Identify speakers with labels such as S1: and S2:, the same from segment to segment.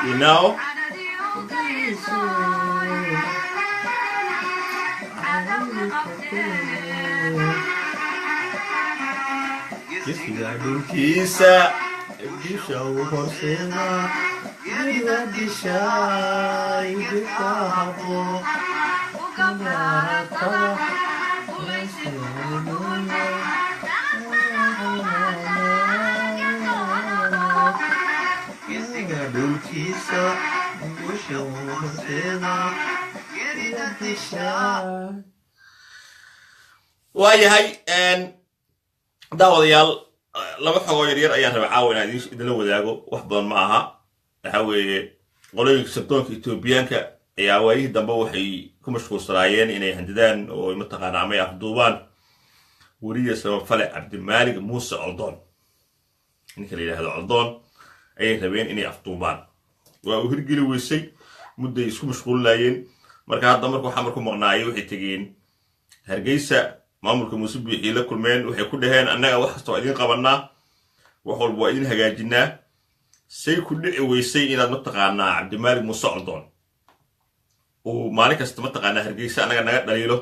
S1: You know? Geesiga dhulkiisa disha u horseeda geerida dishay dhibka habo gabaratada. Geesiga dhulkiisa gusha u horseeda geerida dishay. Waayahay daawadayaal, laba xogoo yaryar ayaan raba caawa inaan idinla wadaago. Wax badan ma aha. Waxa weeye, qolooyinka sirdoonka Etoobiyaanka ayaa waayihii dambe waxay ku mashquulsanaayeen inay handidaan oo mataqaana ama ay afduubaan weriya samafale Cabdimaalig Muuse Coldoon. Ninka la yidhaahdo Coldoon ayay rabeen inay afduubaan. Waa uu hirgeli weysay, mudday isku mashquulinayeen. Marka hadda markuu Xamar ku maqnaayay, waxay tegeen Hargeysa, maamulka Muuse Biixii la kulmeen. Waxay ku dhaheen: "Annaga wax kasta waa idiin qabannaa, wax walba waa idin hagaajinaa. Say ku dhici weysay inaad mataqaanaa Cabdimaalig Muuse Coldoon uu maalin kasta mataqaanaa Hargeysa annaga naga dhaliilo,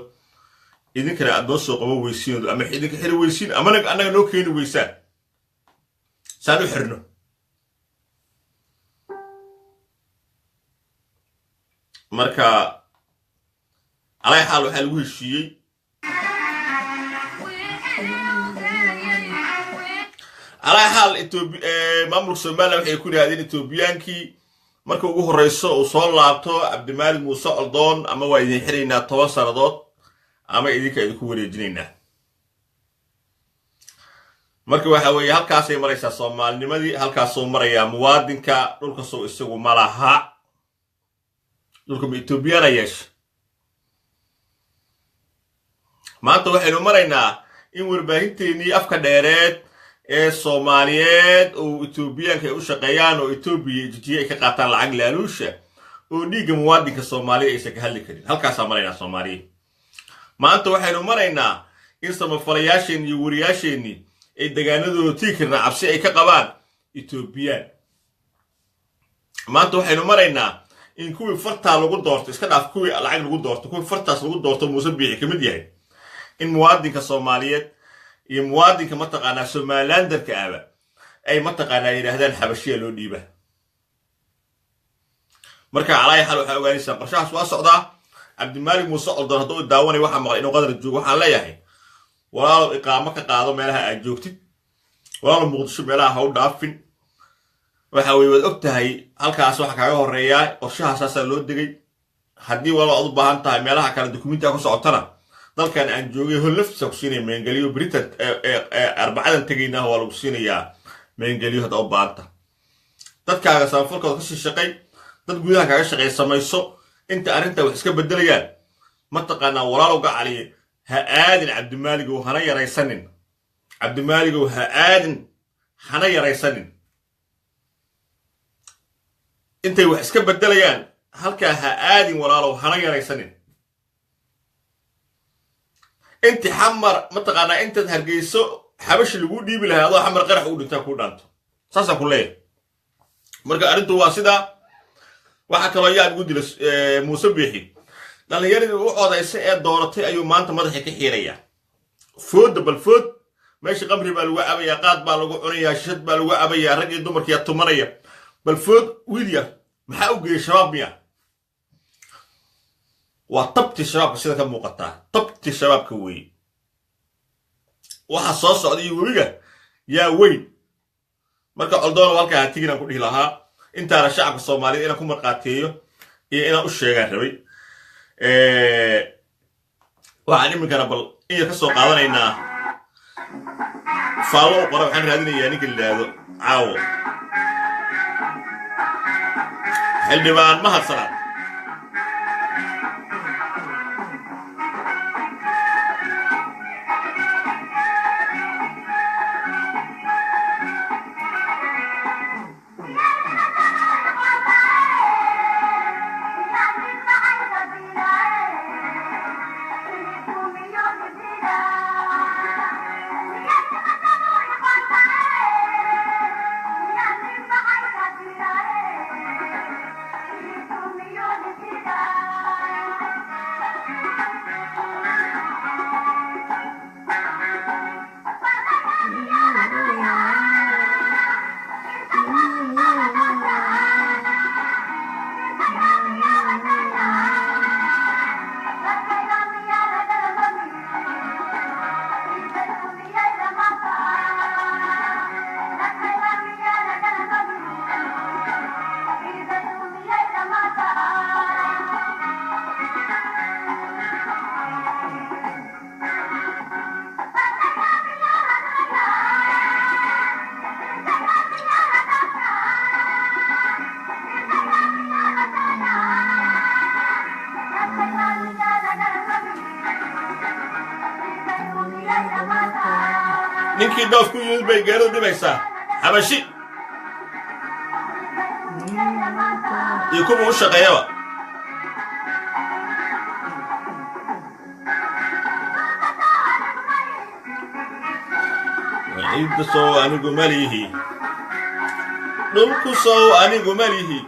S1: idinkana aad noo soo qaban weysiin ama idinka xiri weysiin ama annaga noo keeni weysaan saan u xirno?" Marka alay xaal waxaa lagu heshiiyey, alaa xaal, maamulka Somalilan waxay ku yidhahdeen Etoobiyaankii: marka ugu horreyso uu soo laabto Cabdimaalig Muuse Coldoon, ama waa idin xiraynaa 10 sannadood ama idinka idinku wareejinaynaa. Marka waxa weeye, halkaasay maraysaa soomaalinimadii, halkaasuu marayaa muwaadinka. Dhulkasoo isagu ma laha, dhulka ma Etoobiyana yeesha? Maanta waxaynu maraynaa in warbaahinteennii afka dheereed ee Soomaaliyeed oo Etoobiyaanka ay u shaqeeyaan oo Etoobiya jijiye ay ka qaataan lacag laaluusha oo dhiigga muwaadinka Soomaaliya aysan ka hadli karin. Halkaasaa maraynaa Soomaaliya maanta. Waxaynu maraynaa in samafalayaasheenni iyo wariyaasheennii ay degaanadooda tii karna cabsi ay ka qabaan Etoobiyaan. Maanta waxaynu maraynaa in kuwii fartaa lagu doorto, iska dhaaf kuwii lacag lagu doorto, kuwii fartaas lagu doorto Muuse Biixi ka mid yahay, in muwaadinka Soomaaliyeed iyo muwaadinka mataqaanaa Somalilandarka aba ay mataqaanaa yidhaahdaan Xabashiya loo dhiiba. Marka calaayi xaal waxaa ogaanaysaa qorshahaas waa socdaa. Cabdimaalig Muuse Coldoon hadduu daawanay, waxaa maqlay inuu Qadar joogo, waxaan leeyahay: walaalow, iqaamo ka qaado meelaha aad joogtid. Walaalow, Muqdisho meelaha ha u dhaafin. Waxa weye, waad og tahay halkaas waxa kaaga horeeyaa. Qorshahaasasaa loo degay. Haddii walaalo aad u baahan tahay meelaha kale dukumentiga ku socotana, dalkan aan joogay hol laftiisa ku siinaya meengeliyo. Britain Arbacadan tegaynaa, waa lagu siinayaa meengeliyo hadda u baahanta. Dadkaaga samafalkooda kasii shaqay, dad gudaha kaaga shaqeeya samayso inta arrinta wax iska bedelayaan. Mataqaanaa, walaalow gacaliye, ha aadin Cabdimaaligow, hana yaraysanin. Cabdimaaligow, ha aadin, hana yaraysanin. Intay wax iska bedelayaan halkaa ha aadin, walaalow, hana yaraysanin. Inti Xamar mataqaanaa, intaad Hargeyso Xabashi laguu dhiibi lahay, adoo Xamar qarax u dhintaa kuu dhaanto. Saasaan ku leeyahay. Marka arrintu waa sidaa. Waxaa kaloo yaab igu dila, Muuse Biixi dhallinyaradii u codaysa ee dooratay ayuu maanta madaxii ka xiirayaa. Foodda bal food, meesha qamri baa lagu cabayaa, qaad baa lagu cunayaa, shishad baa lagu cabayaa, rag iyo dumarkiyaa tumanaya. Bal food, wiil yar maxaa u geeyey? Shabaab miya? Waa tabtii shabaabka sida ka muuqataa, tabtii shabaabka weeye. Waxa soo socda iyo webiga yaa weyn. Marka Coldoona, halkaa ha tigin aan ku dhihi lahaa. Intaana shacabka Soomaaliyeed inaan ku marqaateeyo iyo inaan u sheegaan rabay. Waxaan iminkana bal in yar ka soo qaadanaynaa faallo u qora. Waxaan raadinayaa ninka la yidhaahdo caawo. Xildhibaan Mahad Salaad. Ninkii dhoof ku yimid bay geeridu dhibaysaa. Xabashi iyo kuwa u shaqeeyaba. Ciidda sow anigu malihi, dhulku sow anigu malihi,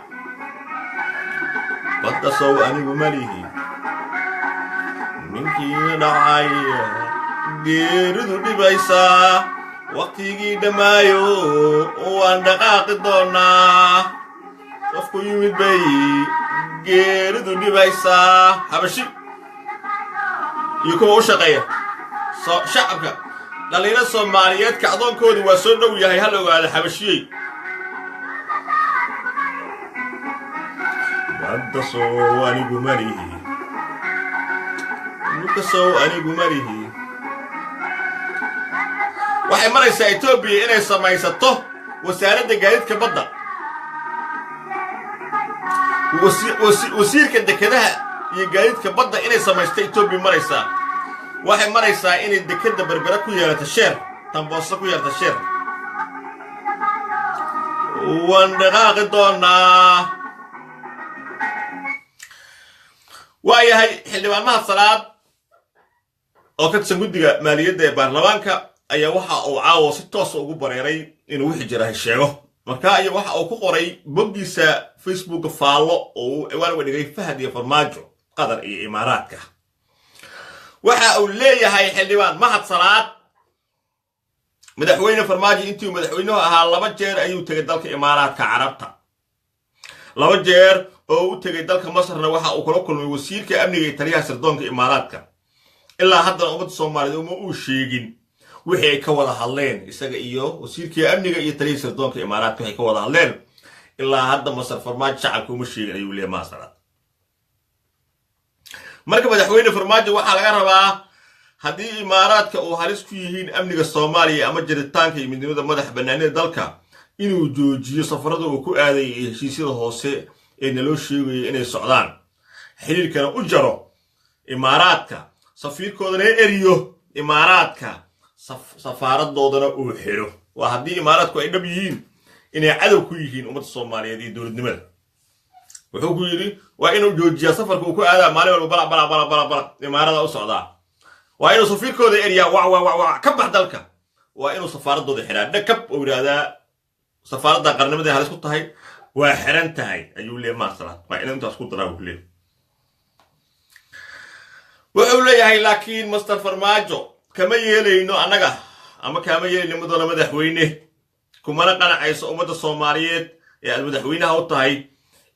S1: badda sow anigu malihi, ninkii dhacaya geeridu dhibaysaa. Waqtigii dhammaayo waan dhaqaaqi doonaa. Qofku yimid bay geeridu dhibaysaa. Xabashi iyo kuwa u shaqeeya. Shacabka dhallinyaro Soomaaliyeed, kacdoonkoodu waa soo dhow yahay, hal ogaada xabashiyey. Badda sow anigu malihi, dhulka sow anigu malihi. Waxay maraysaa Etoobiya inay samaysato wasaaradda gaadiidka badda, wasiirka dekedaha iyo gaadiidka badda inay samaysto Etoobiya maraysaa. Waxay maraysaa inay dekedda Berbera ku yeelato share, Tambooso ku yeelato share. Waan dhaqaaqi doonaa. Waayahay, xildhibaan Mahad Salaad oo ka tirsan guddiga maaliyadda ee baarlamaanka ayaa waxa uu caawa si toosa ugu bareeray inuu wixii jira sheego. Marka iyo waxa uu ku qoray boggiisa Facebooka faallo oo uu ciwaan uga dhigay "Fahad iyo Farmaajo, Qatar iyo Imaaraadka". Waxa uu leeyahay xildhibaan Mahad Salaad: madaxweyne Farmaajo intii madaxweynuhu ahaa 2 jeer ayuu tegay dalka Imaaraadka Carabta. 2 jeer oo u tegay dalka Masarna waxa uu kula kulmay wasiirka amniga iyo taliyaha sirdoonka Imaaraadka. Ilaa haddana ummadda Soomaaliyeed uma uu sheegin wixii ay ka wada hadleen isaga iyo wasiirkii amniga iyo taliyihii sirdoonka Imaaraadka. Waxay ka wada hadleen ilaa hadda Masar Farmaajo shacabka uma sheegin, ayuu leeyahay Mahad Salaad. Marka madaxweyne Farmaajo waxaa laga rabaa, haddii Imaaraadka uu halis ku yihiin amniga Soomaaliya ama jiritaanka iyo midnimada madax bannaanida dalka, inuu joojiyo safarada uu ku aaday iyo heshiisyada hoose ee naloo sheegayo inay socdaan, xiriirkana u jaro Imaaraadka, safiirkoodana eriyo Imaaraadka, safaaradoodana uu xiro. Waa haddii Imaaraadku ay dhab yihiin inay cadow ku yihiin ummadda Soomaaliyeed iyo dowladnimada. Wuxuu ku yidhi waa inuu joojiyaa safarka uu ku aadaa maalin walba balaq balaq balaq balaq balaq Imaarada u socdaa. Waa inuu safiirkooda eriyaa, wac wac wac wac, ka bax dalka. Waa inuu safaaradooda xiraa, dhakab oo yidhaahdaa safaaradda qarnimada halis ku tahay, waa xiran tahay, ayuu leeyahay Mahad Salaad. Waa inuu intaas ku daraa, buu leeyahay. Wuxuu leeyahay laakiin Master Farmaajo kama yeelayno annaga ama kama yeelayno, mudana madaxweyne, kumana qanacayso ummadda Soomaaliyeed ee aad madaxweynaha u tahay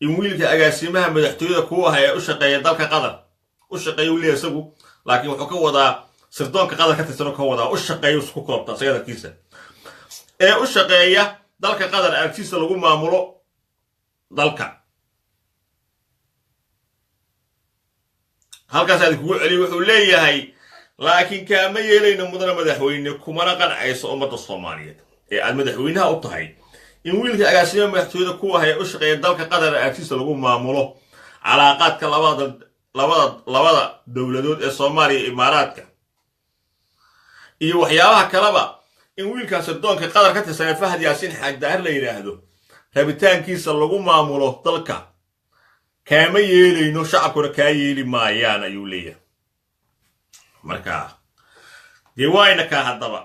S1: in wiilka agaasimaha madaxtooyada kuu ah ee u shaqeeya dalka Qatar u shaqeeya, uu leeyahay isagu, laakiin wuxuu ka wadaa sirdoonka Qatar ka tirsan ka wadaa, u shaqeeya isku koobta isaga dalkiisa ee u shaqeeya dalka Qatar aragtiisa lagu maamulo dalka. Halkaas aad kugu celiy. Wuxuu leeyahay laakiin kaama yeelayno, mudana madaxweyne, kumana qancayso ummadda Soomaaliyeed ee aad madaxweynaha u tahay In wiilka agaasima madaxtooyada ku ah ee u shaqeeya dalka Qatar aagsiisa lagu maamulo calaaqaadka labada dowladood ee Soomaaliya iyo Imaaraadka iyo waxyaabaha kaleba, in wiilkaas sirdoonka Qatar ka tirsan ee Fahad Yaasiin Xaaj Daahir la yidhaahdo rabitaankiisa lagu maamulo dalka, kaama yeelayno, shacabkuna kaa yeeli maayaan, ayuu leeyahay. Marka dee waayna kaa haddaba.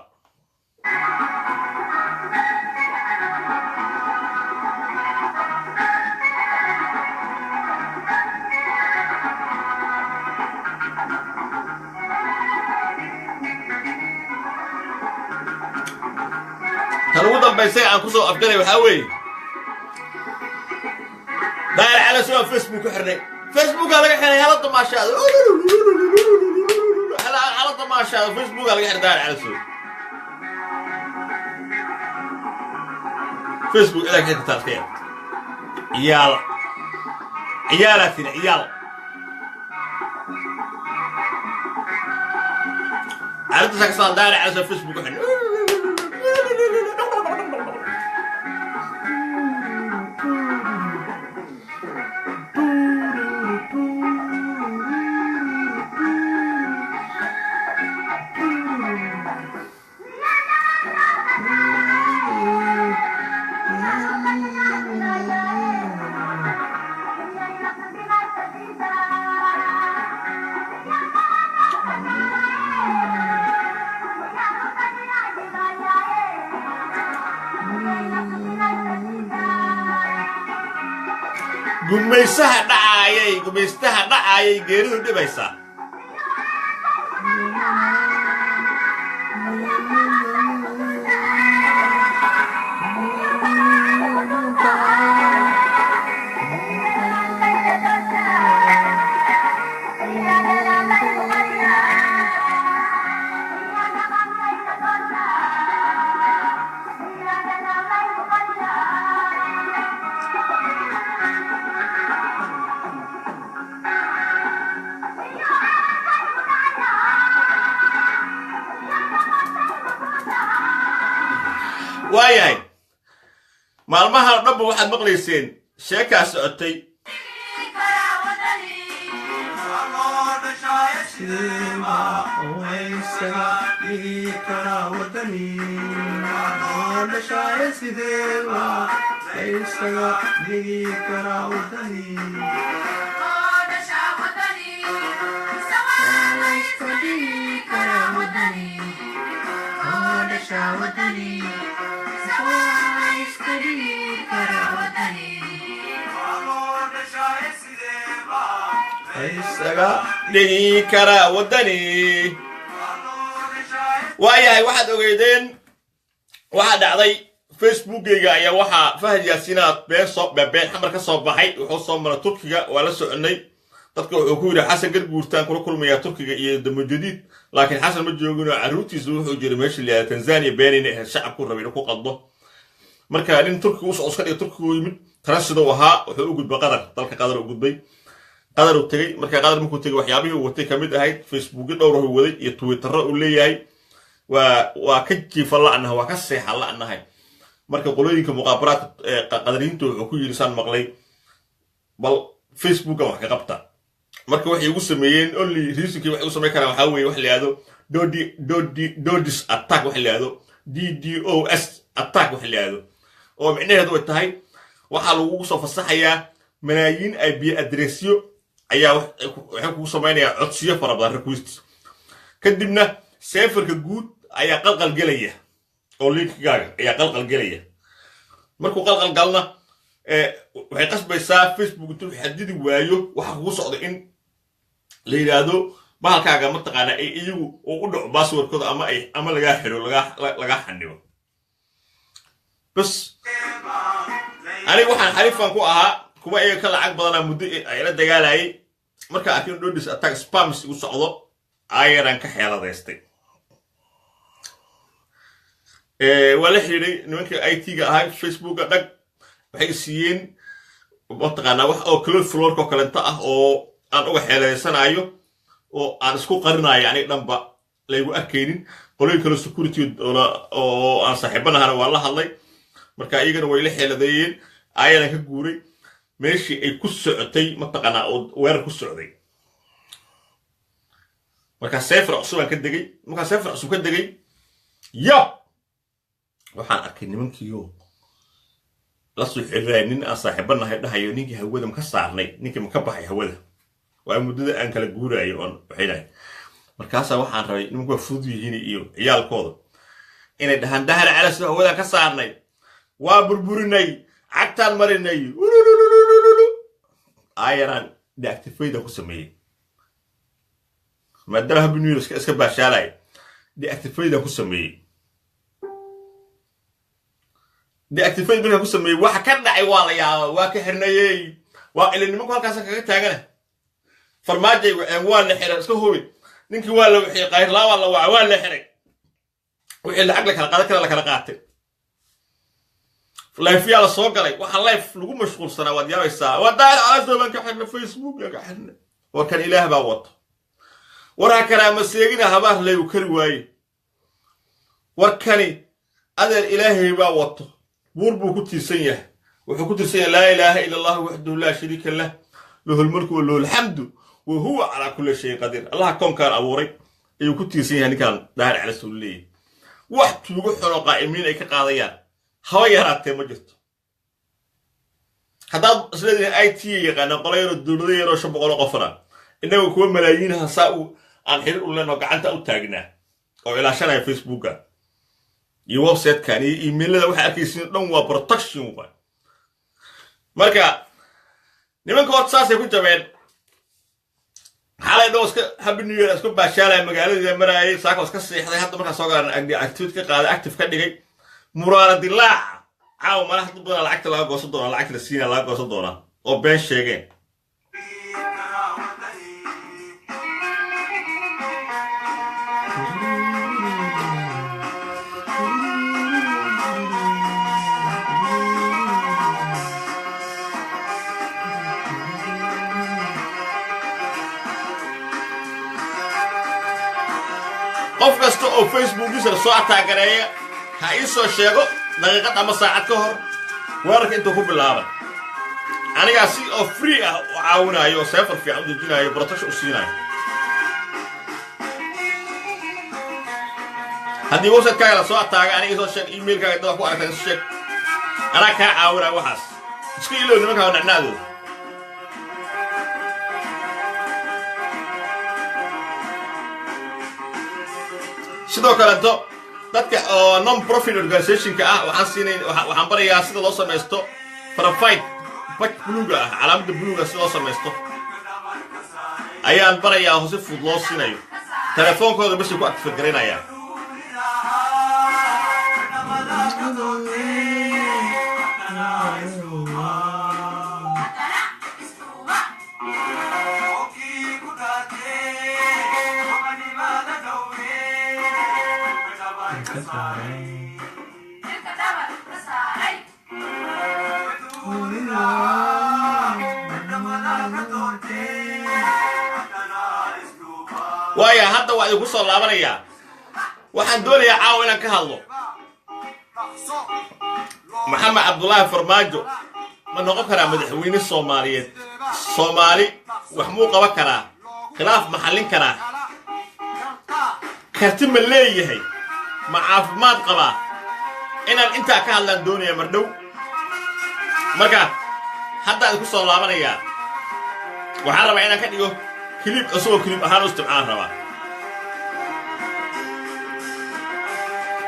S1: Tan ugu dambaysay aan kusoo afgalay waxaa weeye Daahir Calasow aan Facebook ku xirnay. Facebookaa laga xiray. Hala damaashaado, hala damaashaado. Facebookaa laga xiray Daahir Calasow. Facebook ilaa ka xirtaa iska yar. Ciyaal, ciyaalaa tiri, ciyaal. Arrintaas ka soo Daahir Calasow Facebook ku xirnay. Gumaysaha dhacaayay, gumaystaha dhacaayay, geeridu dhibaysaa. Waayahay, maalmaha dhanba waxaad maqlayseen sheekaa socotay. Isaga dhigi karaa waddani. Waayahay, waxaad ogeydeen waxaa dhacday Facebookgayga ayaa waxaa Fahad Yaasiinaad been soo been Xamar ka soo baxay. Wuxuu soo maray Turkiga, waa la soconay dadka. Wuxuu ku yidhi Xasan Garguurtaan kula kulmayaa Turkiga iyo Damojadiid, laakiin Xasan ma joogin oo carruurtiisa wuxuu jiray meesha la yihahda Tanzania. Beenayna ahayd, shacabku rabay inuu ku qaldo. Marka nin Turkiga usoo iska dhigay, Turkigu yimid, transit uu ahaa, wuxuu u gudbay Qatar, dalka Qatar u gudbay, Qatar uu tegey. Marka Qatar markuu tegey, waxyaabihii uu watay kamid ahayd Facebookyo dhowr uu waday iyo Twitterro uu leeyahay. Waa ka jiifa la'nahay, waa ka seexa la'nahay. Marka qolooyinka muqaabaraadka qadariyiinta wuxuu ku yidhi, saan maqlay, bal Facebookan wax ka qabta. Marka waxay ugu sameeyeen, only reasonkii waxay u samayn karaan waxaa weeye wax la yihahdo dodi dodi dodis attack, wax la yihahdo DDoS attack, wax la yihahdo oo micnaheedu ay tahay waxaa lagugu soo fasaxayaa malaayiin IP addressyo ayaa waxay kugu samaynayaa codsiyo fara badan, request. Kadibna serverka guud ayaa qalqal gelaya oo linkigaaga ayaa qalqal gelaya. Markuu qalqal galna, waxay qasbaysaa Facebook intuu xadidi waayo waxa kugu socda in la yidhaahdo bahalkaaga mataqaanaa ay iyagu uu u dhaco passwordkooda ama ay ama lagaa xiro, lagaa xanibo. Bas, aniga waxaan xariifan ku ahaa kuwa iyaga ka lacag badanaa muddo ay la dagaalayay. Markaa arkin dodis attack spams igu socdo, ayaraan ka xeeladaystay. Waa la xidhiiday nimankii IT-ga ahay Facebooka dhag. Waxay siiyeen mataqaanaa wax oo Cloudflareka oo kalenta ah oo aan uga xeeladeysanayo oo aan isku qarinayo aniga dhanba laygu arkaynin. Qolooyin kale security oo aan saaxiibanahana waa la hadlay. Marka iyagana way la xeeladeeyeen. Ayadan ka guuray meeshii ay ku socotay, mataqaanaa, oo weerar ku socday. Markaa server cusub aan ka degay. Markaa server cusub ka degay, yab, waxaan arkay nimankiiyo la soo xiriiraya nin aan saaxiibo nahay, dhahayo: "Ninkii hawada ma ka saarnay? Ninkii ma ka baxay hawada?" Waa muddada aan kala guuraayo oon waxaynahay. Markaasaa waxaan rabay, nimanku waa fudud yihiin iyo ciyaalkooda, inay dhahaan: "Dahar Calasow hawadaan ka saarnay, waa burburinay, cagtaan marinay." Ayaraan deactivate ku sameeyey, maadaama Happy New Year iska baashaalaya. Deactivate ku sameeyey. Deactivate markaan ku sameeyey, waxa ka dhacay waa la yaaba. Waa ka xirnayey, waa ila nimanku halkaasa kaga taagana. Farmaajay waceen, waa la xiray, iska hubi. Ninkii waa la wixii qayrlaa, waa la wacay, waa la xiray. Wixii lacag la kala qaadan kara la kala qaatay. Live-yaa la soo galay. Waxaa live lagu mashquulsanaa, waad yaabaysaa. Waa Daahir Calasow baan ka xirnay, Facebook baan ka xirnay. Warkan Ilaah baa wato. War ha karaama seegina, habaar laygu kari waaye. Warkani, adeer, Ilaahay baa wato. Buur buu ku tiirsan yahay. Wuxuu ku tiirsan yahay laa ilaaha ila Allah waxdahu laa shariika lah, lahu lmulku wa lahu alxamdu wa huwa calaa kulli shayin qadiir. Allaha koonkaan abuuray ayuu ku tiirsan yahay ninkan Daahir Calasow leeyahay. Wax tuugo xuno qaa'imiin ay ka qaadayaan haba yaraatee ma jirto. Haddaad isleedihin IT yaqaanaan, qola yaroo dowlado yaroo 500 qofna, innaga kuwa malaayiinaha saa u aan xiriir u leenoo gacanta u taagnaa oo ilaashanaya Facebooka iyo websitekan iyo emailada waxay arkaysiin dhan, waa protection waay. Marka nimanka horta saasay ku jabeen. Xalay dhow iska Happy New Year iska baashaalaya, magaaladii maraayay, saaka iska seexday. Hadda markaa soo galan active ka qaaday, active ka dhigay. Muraara dilaaca caawa malaha dad badan lacagta laga goosan doonaa, lacagta la siina laga goosan doonaa oo been sheegeen. Qof kasta oo Facebookiisa soo attack-gareeya ha ii soo sheego daqiiqad ama saacad ka hor weerarka intuu ku bilaabay. Anigaa si oo free ah u caawinayo oo server fiican u dejinayo, protection u siinayo. Haddii websitekaaga la soo attack-ga, aniga isoo sheeg. Emailkaaga dad ku aragta iso sheeg, anaa kaa caawinaya. Waxaas iska ilow nimankaa nacnaadooda. Sidoo kaleeto dadka oo non profit organizationka ah waxaan siinay, waxaan barayaa sida loo samaysto verified badge buluuga ah, calaamadda buluuga sida loo samaysto ayaan barayaa oo si fudud loo siinayo. Telefoonkooda basay ku activate garaynayaa. Waaya, hadda waa idinku soo laabanayaa. Waxaan doonayaa caawa inaan ka hadlo: Maxamed Cabdulaahi Farmaajo ma noqon karaa madaxweyne Soomaaliyeed? Soomaali wax muu qaban karaa? Khilaaf ma xallin karaa? Karti ma leeyahay? Ma caafimaad qabaa? Inaan intaa ka hadlaan doonaya mardhow. Marka hadda idinku soo laabanayaa. Waxaan rabaa inaan ka dhigo clip cusub oo clip ahaan u isticmaalaan rabaa.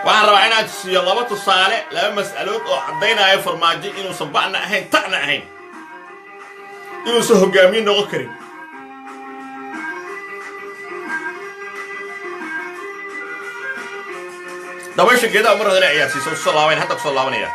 S1: Waxaan rabaa inaan tusiyo laba tusaale, laba mas'alood oo caddaynaayo Farmaajo inuusan ba'na ahayn, ta'na ahayn, inuusan hoggaamiye noqon karin. Dabaysha geedaha uma rado inay ciyaarsiiso. Usoo laabayn, hadda kusoo laabanaya.